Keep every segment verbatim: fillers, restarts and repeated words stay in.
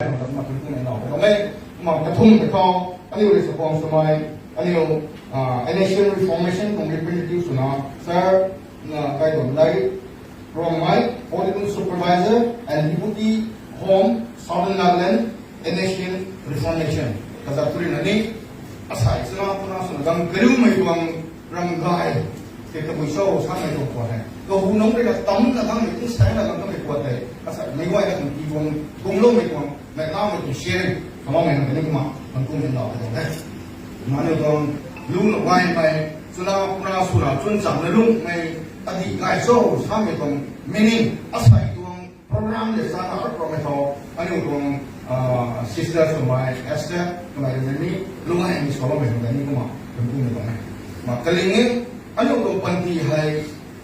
Kumna kathum tei khou aniu rui sa kuang swmei, aniu, uh, N S C N Reformation tuang representative swna, Sir, uh, Kaiduanlei Rongmei, Political Supervisor and Deputy Home, Southern Nagaland, N S C N Reformation. Kazat tu rui na ni, asei swna, kumna swna gang kariumei tuang ram gay, tei tabui cho samei tuang khwan hei. Kahu nunc rui na tam na kangmei, nsei na kangmei khwan tei, asei meic guayna tuang ti tuang, tuangloumei tuang, mei lamei tuang sharing, kaloumei na kani kumna, man kum in lau ka tuang e. Mani tuang, lungna gaymei, swna, kumna swna, chwn cham na lungmei, adi gay cho samei tuang, meaning, asei tuang, program le sa na program khou, aniu tuang, ah, sister swmei, Esther, kamei rui ni, lunggaymei saloumei tuang ni kumna, lungkumei tuang e. Ma kaling e, aniu tuang panty hei,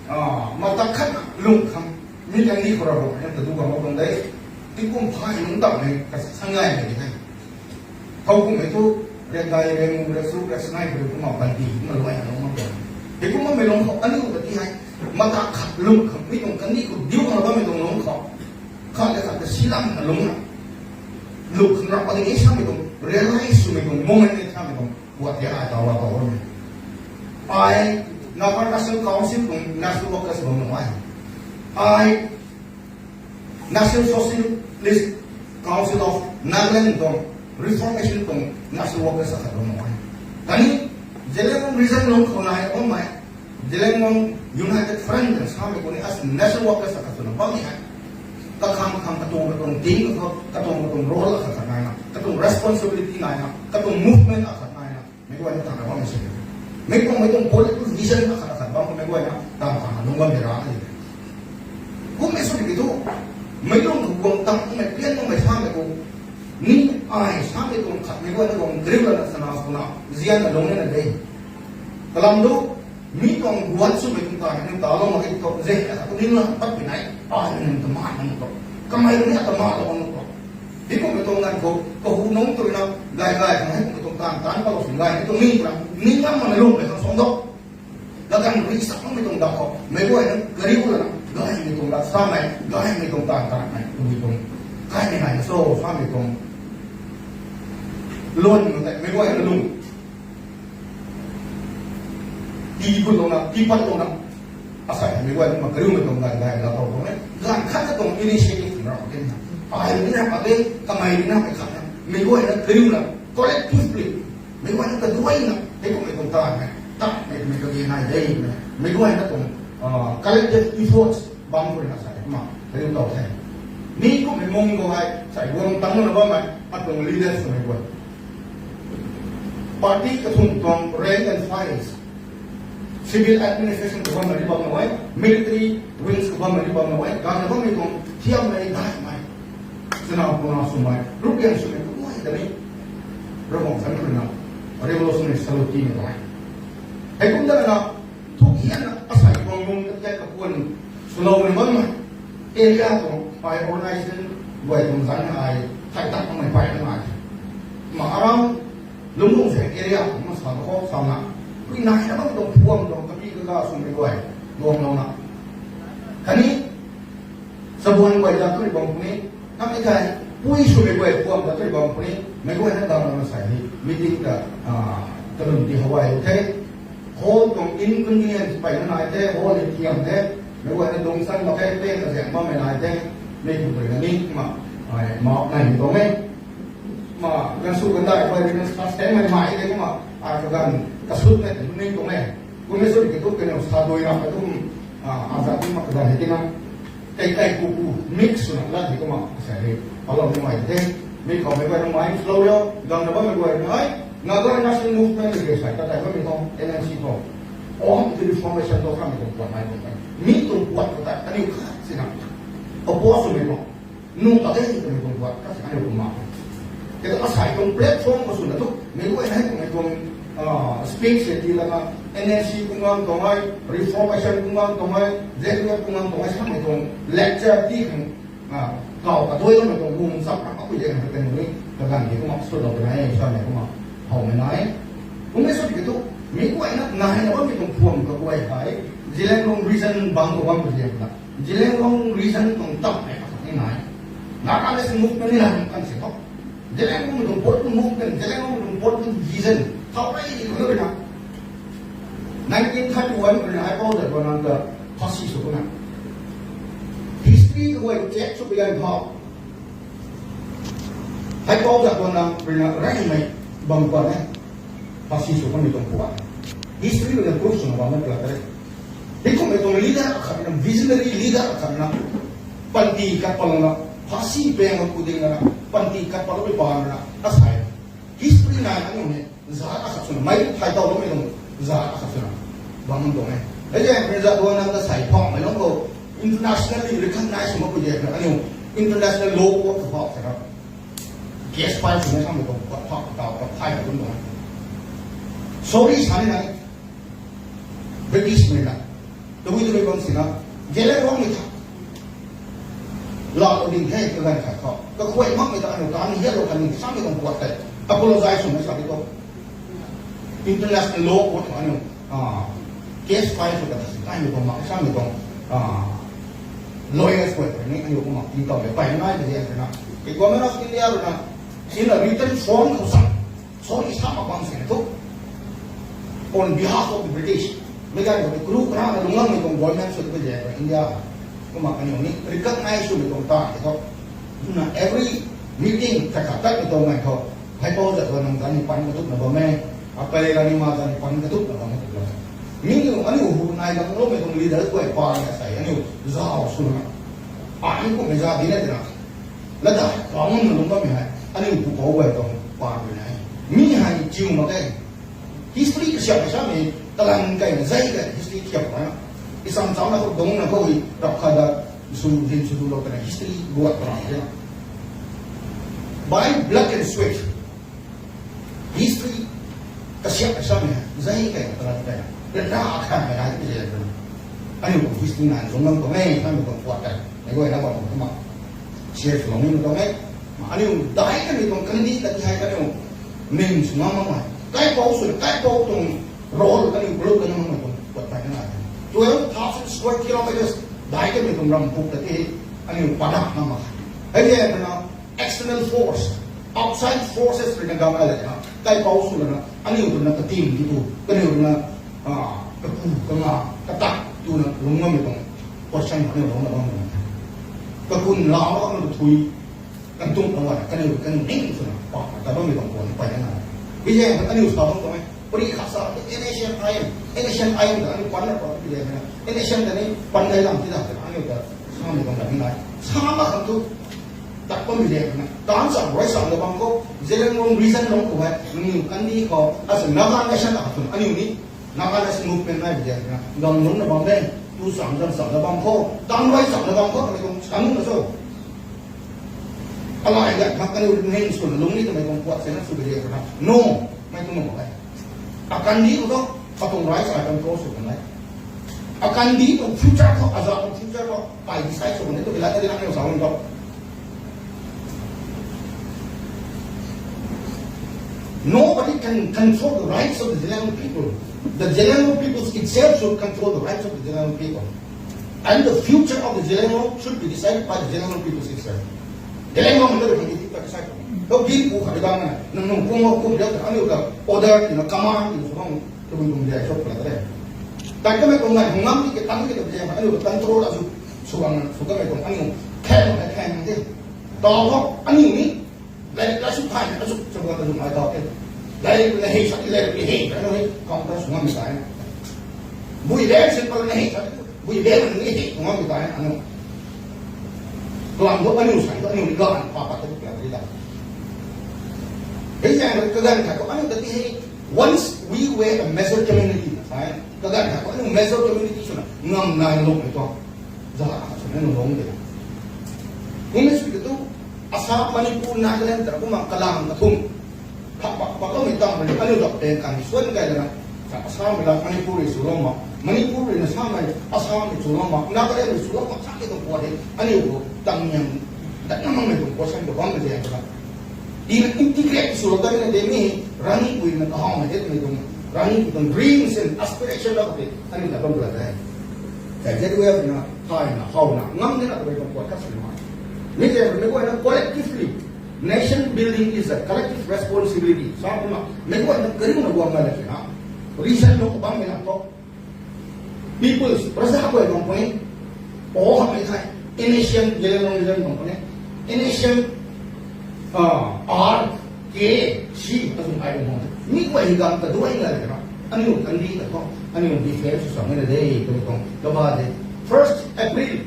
ah, mata khat lung khang, mi kang ni khou ra bam, ta du bam tuang de, tingkum phay lung dam e, ka sangaymei de. Khou kummei thu, riak gay, riak ngu, riak suk, riak sanai, riak kumna panty, kumna luai na lung mak tuang. Hei kumna mei lung khou, aniu ta ti hei, mata khat lung khang, mi tuang kani khou, diu khang bammei tuang lung khou. Khat le khat ta silam na lung na. Lung khang rap pa ding e samei tuang, realize swmei tuang, moment e samei tuang, puat tia ai tau la tau bam e. Ai, Naga National Council tuang, national workers bam na ai. Ai, National Socialist Council of Nagaland tuang reformation tuang national workers akhat bam nai. Khatni Zeliangrong region lung khou nai bammei, Zeliangrong United Front na samei khou ni as national workers akhat swna bammei hei. Kakhang khang katuang katuang team, katuang katuang role akhat khat naina, katuang responsibility naina, katuang movement akhat naina. Meic guayna tangna bammei se. Meic tuang, meic tuang political vision akhat akhat bam khou meic guayna tang tangna lung bammei ra ni. Kummei sw ki thu, meic tuang guang tang kummei pian tuangmei samei khou, ni ai samei tuang khat meic guayna tuang kariu lana sana swna, zianna lung na de. Kalam du, mi tuang guan swmei tuang ta, ni ta lou mak e thu, zek na khat tu ni na pat pi nai, ai ni ta ma na to. Kamei ni ta ma lou na to. Hei kummei tuang ganv khou, kahu nunc tu rui na, gay gay khang hei kummei tuang taanv taanc palou sw gay ni tuang ni twna, ni ngam mana lungmei khang song dou. Kaganv rui sak makmei tuang da khou, meic guayna kariu lana, gaymei tuang da samei, gaymei tuang taanv taanc mei, twmei tuang. Gaymei nai na so, samei tuang. Luan nunc tei, meic guayna lung. Tii khun lou na, tii pat lou na. Asei meic guay kumna kariumei tuang gay gay la tau tuang e. Ganv khat na tuang initiative na rau ken na. Ai ni na pa de, kamei ni na pa khat na. Meic guay na kariu na, collectively. Meic guay na kaduai na, hei kummei tuang taanv na. Taanv mei, mei kage nai de na. Meic guay na tuang, ah, collective efforts bam khou na sa de, kumna kariu tau the. Mi kummei mung khou hei, sai guang tang na bammei, atuang leaders mei guay. Party kathumh tuang rank and files. Civil administration khou bammei ni bam na e, military wings khou bammei ni bam na e, ganv na bammei tuang thiam mei daihmei. Chana puna swmei, rupian swmei, kaguay ta ni. Ravguangc san khou na, revolutionary salute ni ta e. Hei kum ta na, thu hian na, asei tuang lung ta tiat kakuan, swlou na bammei. Area tuang, ai organization, guay tuang zan ai, thai tak mei pai na nai. Ma aram, Lungmung se area khou ma sa khou sa na. Pui nai na bam tuang phuam tuang kapi kaga swmei guay. Duang lou na. Khatni, sabuan guay da tui bam puni. Khatni kai, pui swmei guay phuam da tui bam puni. Meic guay na dam lou na sai ni. Meeting ta, ah, talun ti hawai the. Hall tuang inconvenience pai na nai the. Hall ni thiam the. Meic guay na dungsan mak khe, pen na ziang bammei nai the. Mei kum rui na ni, ma, ai, ma nai ni tuang e. Ma, ganv sw kandai, bai rui na sa seng mei mai de kumna, a, kaganv, kasut na, ni tuang e. Kummei sw ki tu, kaniw sa dui ram, kum, a, a zat kum ma kaganv hei tina. Kai kai ku ku, mix swna, lat di kumna, sa hei, alou ni mai de. Mi khou mei bai na mai, slow yo, gang na bammei guay na ai, Naga National Movement ni ke sai, ta tai bammei tuang, N N C tuang. Om the reformation tuang, kami tuang, tuang mai tuang. Mi tuang, tuang, tuang, tuang, kaniw khat, sina. Oppose swmei tuang. Nung ta de twmei tuang tuat, kasi aniu kumna. Kata asei tuang platform khou swna tu, meic guay na hei twmei tuang, ah, speech se ti lana, N N C kumna tuang ai, reformation kumna tuang ai, Z P F kumna tuang ai, samei tuang lecture ti khang, ah, kau kadui kamei tuang bung chap ram akui de na kata ni, kaganv ki kumna sw lou na e, samei kumna, howmei na e. Kumna sw ki tu, meic guay na, nai na bammei tuang phuam kaguay hei, Zeliangrong region bang khou bam khou zian na. Zeliangrong region tuang tam hei khat ni nai. Naga National Movement ni la kan se tho. Zeliangrongmei tuang political movement, Zeliangrongmei tuang political vision, thau rei ni lu na. Nineteen thirty-one rui na Haipou Jadonang ta phasi sw na. History tu guay check sw pi gan tho. Haipou Jadonang rui na rengmei bam pa ne. Phasi sw kanmei tuang pua. History rui na proof sw na bam na pla tare. Hei kummei tuang leader akhat na, visionary leader akhat na, panty kat palou na, phasi peng mak ku ding na, panty kat palou mei pa na, asai. History nai aniu hei, za akhat swna, mei thai tau loumei tuang, za akhat swna, bam tuang e. Hei je, Jadonang ta sai phawmei lung khou, internationally recognize sw mak ku je, aniu, international law court khou phau sa ra. Case file swna samei tuang, phau, phau, phau, phau, phau, tuang. Sorry, sa ni nai. British mei na. Tabui tabui bam sina. Zeliangrongmei tha. Laa lou ding the, kaganv khat khou. Kakhuay makmei ta aniu, kani hialou kani samei tuang puat tei. Apologize swmei sa di ko. International law court khou aniu, ah, case file sw ka ta si kaimei tuang mak, samei tuang, ah, lawyers guay ni aniu kumna tii tau le, pai nai de ya na. Government of India rui na, in a written form khou sa. Sorry, sa mak bam sina thu. On behalf of the British, mei ganv khou kru kra na lungc ngammei tuang government sw tabui de India. Kumna aniu ni recognize swmei tuang ta de tho. Kumna every meeting khat khat tatmei tuang ngai khou, Haipou Jadonang ta ni pan katuk na bam e, apei la ni ma ta ni pan katuk na bam e. Mi aniu, aniu hu nai gang loumei tuang leader guay pa ni asai aniu zau sw na. Ai kummei za di na tina. Ladai, kawmna lungc bammei hei, aniu pupouc guay tuang pa rui na. Mi hei chiu mak e. History kasiamh hei samei, kalan kai na zai kai history kiap na. Isam cham na khou dungc na khou hei, rap khat da, sw zin sw du lou kana history guat pa na. By blood and sweat. History kasiamh hei samei, zai kai na kalan kai na. Ryanra akhan kai na, history zai kai na. Aniu tuang history na, zunglam tuang e, aniu tuang puat kai. Mei guay na bam tuang ma. Share sw lou ni tuang e. Aniu dai kanmei tuang kandi ta ti hei kaniu ning sw ngam mak e. Kaipouc sw, kaipouc tuang role kaniu play kan ngam mak e tuang puat kai na. Twelve thousand square kilometers dai kanmei tuang ram puk ta ti aniu panak ngam mak e. Hei e kana external force, outside forces rui na gam kai le na, kaipouc sw lana, aniu rui na katim ti tu, kaniu rui na, ah, kapu, kanga, katak, tu na, lungc ngammei tuang, question aniu lungc na bam na. Kakun la, aniu kathui, kantung na wan, kaniu, kaniu ning sw na, pa, ta bammei tuang, kuan, pai na. Bi je, aniu sa bam tuang e, pari khat sa, N S C N I M, N S C N I M ta, aniu pan na, pa, bi je, N S C N ta ni, pan dai lam ti da, aniu ta, samei tuang, lam ni lai. Sa ma khang tu, tak bammei zaeng na, taanc cham rui cham na bam khou, Zeliangrong region lung khou hei, nangniw kandi khou, as a Naga nation akhat swna, aniu ni, Naga National Movement nai zaeng na, gang lungc na bam de, tu cham cham cham na bam khou, taanc rui cham na bam khou, kamei tuang cham na cho. Alai gat mak kaniw ning swna lungc ni twmei tuang puat se na sw zaeng na, no, mei tuang mak e. Akandi khou thu, atuang rights ai control sw kan e. Akandi tuang future khou, aza tuang future khou, ai decide sw kan e, tu bila ta di na aniu sa bam tho. Nobody can control the rights of the Zeliangrong people. The Zeliangrong people itself should control the rights of the Zeliangrong people. And the future of the Zeliangrong should be decided by the Zeliangrong people itself. Zeliangrong mei na rui kan di ta decide. Tho gin pu khat di bam na, nang nung kum kum di ta, aniu ta order, you know, command, you know, sw bam, tu bun bun di ai chok pla ta de. Tan kamei tuang ngai, hung ngam di ke tan ke ta zaeng, aniu ta control a sw, sw bam, sw kamei tuang, aniu, khen na khen di. Tau tho, aniu ni, lai, lai sw thai, lai sw, sw bam, sw mai tau ke. Lai, lai hei sa, lai, lai hei, lai hei, kam ta sw ngam di tai. Bui lai, simple na hei sa, bui lai, na hei, sw ngam di tai, aniu. Kalam thu aniu sai thu aniu ni ganv pa pat ta tu plan ri da. Hei zaeng rui kaganv khat khou aniu ta ti hei, once we were a major community, sai, kaganv khat khou aniu major community swna ngam nai lou mei tuang. Za khat swna aniu lung de. Kum sw tu, Assam, Manipur, Nagaland ta kumna kalam kathum. Khat pak pak loumei tam rui aniu dap teng kan suan kai lana. Sa, Assam rui la Manipur rui sw lou mak. Manipur rui na Assam rui, Assam rui sw lou mak. Nagaland rui sw lou mak. Sa ke tuang puat hei. Aniu khou tam niam dat na makmei tuang question khou bam ka zaeng na. Tina integrate sw lou ta na de mi. Ranipui na kahawmei de twmei tuang. Ranipui tuang dreams and aspiration la ka te. Aniu ta bam ka la de. Sa Z W F na, thai na, how na, ngam de na twmei tuang puat khat sw na. Mi tei meic guayna collectively, nation building is a collective responsibility. Sa kumna meic guayna kariuna guang na le na. Reason no bam mei na to. People's, praja guay bang point. O hamei thai. N S C N, Zeliangrong Zelian bang point. N S C N, uh, R, K, C, azum ai bang point. Mi guay hi gam ta duai na le na. Aniu kandi ta to. Aniu defense sa mei na de, to to. Kaba de. First April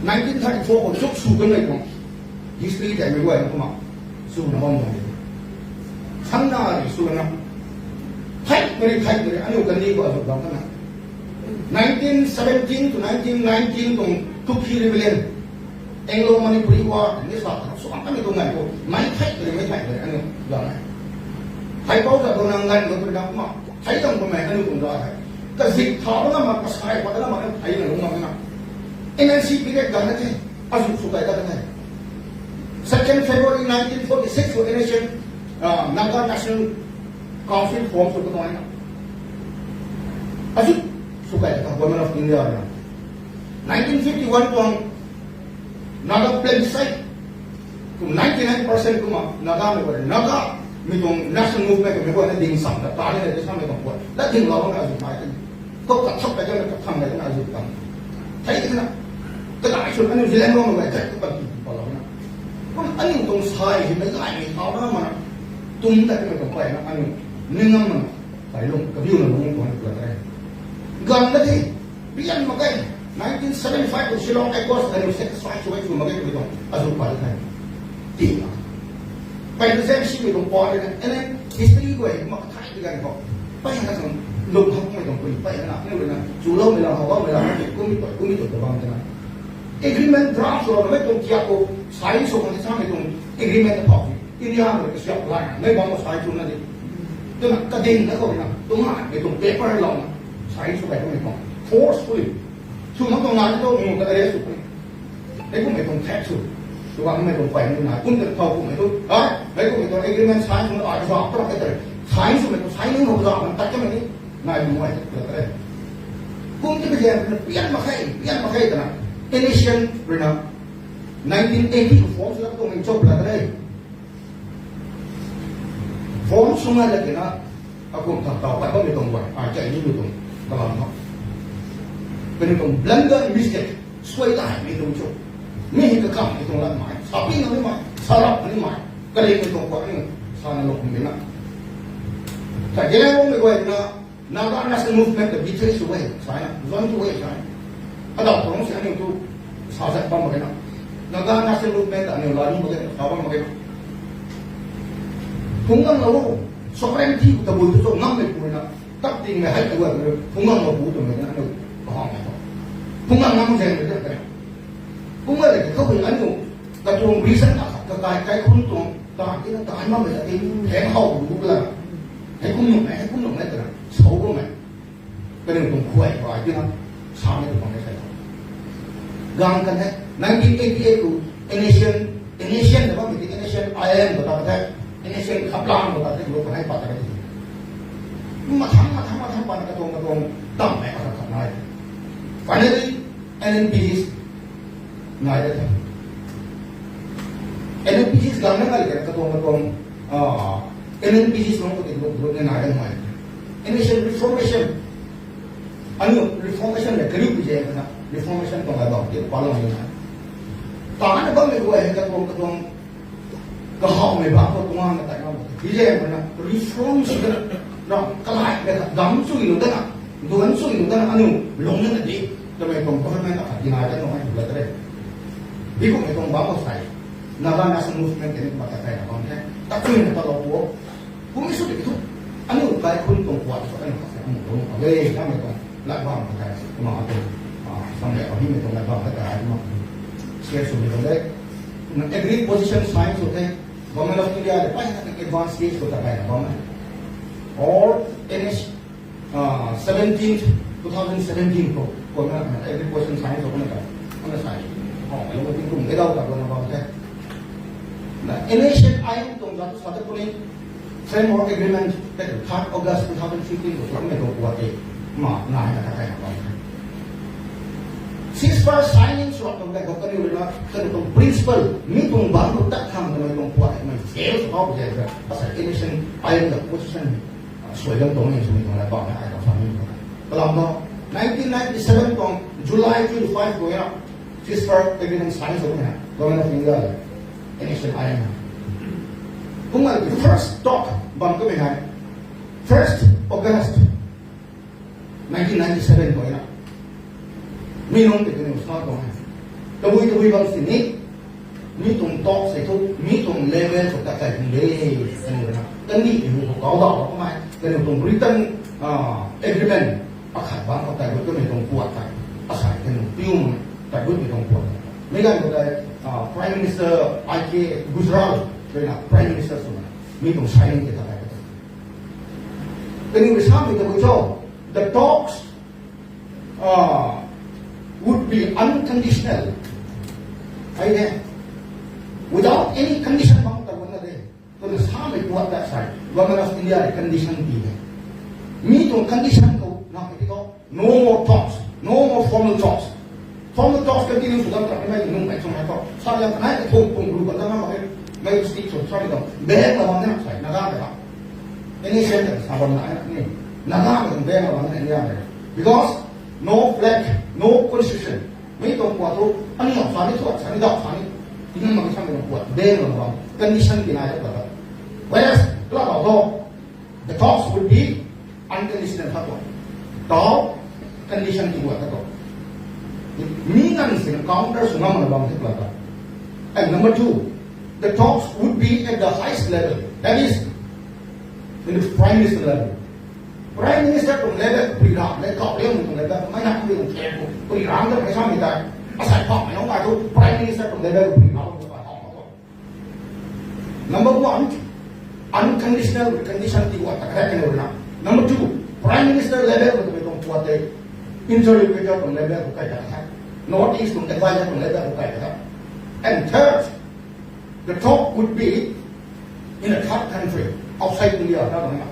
nineteen thirty-four khou chuk sw kan mei tuang history tei mei guay na kumna sw na bam tuang. Sangna ri sw na. Thai mari, thai mari, aniu kandi khou azuk bam kana. Nineteen seventeen to nineteen nineteen tuang Kuki Rebellion, Anglo-Manipuri War, ni sa ta sw kan mei tuang ngai khou. Mei thai mari, mei thai mari, aniu bam na. Thai pau ta tuang nang ngai khou na kumna. Thai tang kumna aniu tuang da thai. Kazik tha na ma, kasai pa na ma, thai na lung ma na. N N C period ganv na the, azuk sw kai ta the. Second February nineteen forty-six khou N S C N, uh, Naga National Council form sw ka tuang na. Azuk sw kai ta Government of India na. Nineteen fifty-one tuang Naga plebiscite. Kum ninety-nine percent kumna Naga mei guay, Naga mei tuang national movement mei guay na ding sam ta ta ni na de sa mei tuang guay. La ding lou na azuk mai kan. Ko ka thap ka jam ka tham na azuk kan. Thai na. Ka dai sw aniu Zeliangrong mei guay thai ka pan pa lou na. Kum aniu tuang sai hi mei lai mei thau na ma na. Tum ta mei tuang pai na aniu. Ni ngam ma na. Pai lung, ka biu na lung tuang ni kula tare. Gam na the. Bian mak ge, nineteen seventy-five khou Shillong Accords aniu satisfy sw e sw mak ge twmei tuang azuk pat the. Ti na. Pai na zam si mei tuang pa de na, and then history guay mak thai ti ganv khou. Pai na tuang lung hak mei tuang pui, pai na, ni na, chuloumei la, howloumei la, kum mei tuang, kum mei tuang bam de na. Agreement draft sw na mei tuang kia khou, sign sw kan sa mei tuang agreement na phau. India mei kasiap lai na, mei bam khou sign sw na di. Twna kading na khou na, tuang na, mei tuang paper lou na, sign sw kai tuang mei tuang. Forcefully. Sw mak tuang na di tu, mei tuang ka arrest sw puni. Mei kum mei tuang threat sw. Sw bam mei tuang pai ni na, kum ta thau kum mei tu. Ha? Mei kum mei tuang agreement sign sw na, ai zak tuang kai tare. Sign sw mei tuang sign ni ho zak man tat ka mei ni. Nai mei ta tare. Kum ti ka jam na pian mak khe, pian mak khe ta na. N S C N rui na. Nineteen eighty khou form sw na tuang mei chop la tare. Form sw ngai la kina, akum thak tau pat bammei tuang guay, a, chai nimei tuang kalam tho. Kaniw tuang blunder mistake, suai daihmei tuang cho. Mi hei kakamhmei tuang lat mai, saping ni mai, sarap ni mai, kaling mei tuang guay ni, sa na lou kum di na. Sa Zeliangrong mei guay na, Naga National Movement ta betray sw e, sa na, join sw e, sa na. Adau tuang si aniu tu, sa zat bam mak ge na. Naga National Movement ta aniu la ni mak ge, sa bam mak ge na. Phungc ngam lou, sovereignty khou tabui tu cho ngammei pu na. Tap ting mei hei tu a, phungc ngam lou pu twmei na aniu, kahawmei tho. Phungc ngam ngam zaeng mei ta, phungc ngam le khou hei aniu, katuang reason akhat, kakai kaikhunc tuang, ta ti na, ta ai mammei ta ti, heng how lu la. Hei kum nuh mei, hei kum nuh mei ta na, sau bammei. Kaniw tuang khuay khuay ti na, sa mei tuang mei sai. Gang kan hei, nineteen eighty-eight khou, N S C N, N S C N na bammei ti, N S C N I M khou ta the, N S C N Khaplang khou ta the, lou kan hei pat ta the. Mathang, mathang, mathang pat na katuang, katuang, tam mei akhat khat nai. Finally, N N P Gs nai de the. N N P Gs gang na ngai le katuang, katuang, ah, N N P Gs nunc khou ti lou, lou nai de ngai. N S C N reformation. Aniu reformation le kariu pi je na, reformation tuang la bam ti pa lou ni na. Ta na bammei guay hei katuang, katuang, kahawmei bam khou tuang na tai na. Hi le na, reform sw na, na, kalai na, dam sw nu da na, duan sw nu da na, aniu lung na di, twmei tuang government akhat dinai da nung ai tu la tare. Bi kummei tuang bam khou sai, Naga National Movement kani kum ta kai na bam the. Ta tui na ta lou pu. Kum ni sw di thu. Aniu kaikhunc tuang kuat sw aniu khat sa aniu tuang a le, samei tuang lat bam khat kai, kumna atu, ah, samei abimei tuang lat bam khat kai, kumna share sw ni tuang de. Kumna agreed position sign sw the, Government of India le pai na advance stage khou ta kai na bam e. Or N S, ah, seventeen, two thousand seventeen khou, kumna agreed position sign sw kumna kai, kumna sai. Oh, alo ting kum de dau ta kumna bam the. Na, N S C N I M tuang zat sa ta puni Framework Agreement, third August two thousand fifteen khou lam mei tuang kuat e, ma, na, na, na, na, na, na. Ceasefire signing swap tang tei khou kaniw rui na, kaniw tuang principle, mi tuang bangc khou tat khang kaniw tuang puat hei mei sel sw khou zai sa, asei N S C N I M tuang position, ah, suai gam tuang ni swmei tuang la bam na ai tuang family tuang. Kalam tho, nineteen ninety-seven tuang July twenty-five khou ya, ceasefire agreement sign sw na, Government of India le, N S C N I M. Kumna first talk bam kamei hei, first August, nineteen ninety-seven khou na. Mi nung tei kaniw sa tuang e. Tabui tabui bam sini, mi tuang talk sei thu, mi tuang level khou tat kai tuang de, kaniw na. Kaniw ni hu khou kau dau khou mai, kaniw tuang written, ah, agreement, akhat bangc khou tat gut kamei tuang puat tei. Asei kaniw piu mei, tat gut mei tuang puat. Mi ganv khou tei, ah, Prime Minister I K Gujral, rui na Prime Minister swna, mi tuang signing tei tat kai. Kaniw rui samei tabui cho, the talks, uh, would be unconditional. Hei de, without any condition bam ta wan na de. Twna samei puat ta sei, Government of India rui condition pi de. Mi tuang condition khou na hei di tho, no more talks, no more formal talks. Formal talks continue sw dam ta mei nung mei chung hei tho. Sa liang kanei kathumh pung ru kan dam na mak e. Mei speech sw sa ri tho. Bang la bam na sei, Naga ta. Any center sa bam na ni. Naga ta bang la bam na ni ya. Because no flag, no constitution. Mi tuang puat thu, ani nang sa ni thuat, sa ni dau, sa ni. Ina mak sa ni tuang puat, bang la bam. Condition pi nai ta. Whereas, la tau tho, the talks would be unconditional khat tuang. Tau, condition ti guat khat tuang. Mi nang sin counter sw ngam na bam the pla ta. And number two, the talks would be at the highest level. That is, in the Prime Minister level. Prime Minister tuang level, pui ram le, kau le, tuang level, mai na pui ram le, pui ram le, mai sa mi ta. Asei pha mai nong ai tu, Prime Minister tuang level, pui ram le, Number one, unconditional condition ti guat ta khat kaniw rui na. Number two, Prime Minister level khou tabui tuang puat tei, interlocutor tuang level khou kai ta khat. North East tuang advisor tuang level khou kai ta khat. And third, the talk would be in a third country, outside India, na bang na.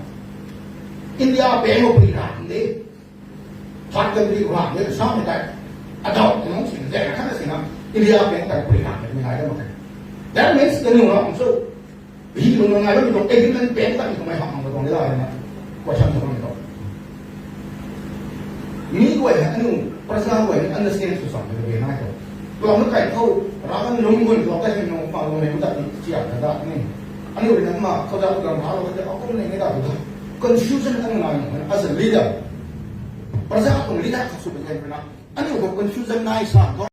India bang khou pui ram de. Third country khou ram de, samei tei. Adult nung sin, zek na khat na sin na, India bang tei pui ram de, mi nai de mak khe. That means, kaniw na, so, hi lung na ngai lo, mi tuang agreement bang tei, mi tuang mei hak mang tuang de la na. Question sa bam ni tho. Mi guay hei, aniu, praja guay hei, understand sw sam de, nai tho. Tuang na kai tho, rakan lung gun, tuang kai hei nung, pa lung hei, mutak ni, chia na da ni. Aniu rui na ma, khou da, khou da, ma lo, khou da, akum nei, nei da, khou da. Confusion ang nai, as a leader. Praja tuang leader khat sw pai na. Aniu khou confusion nai sa,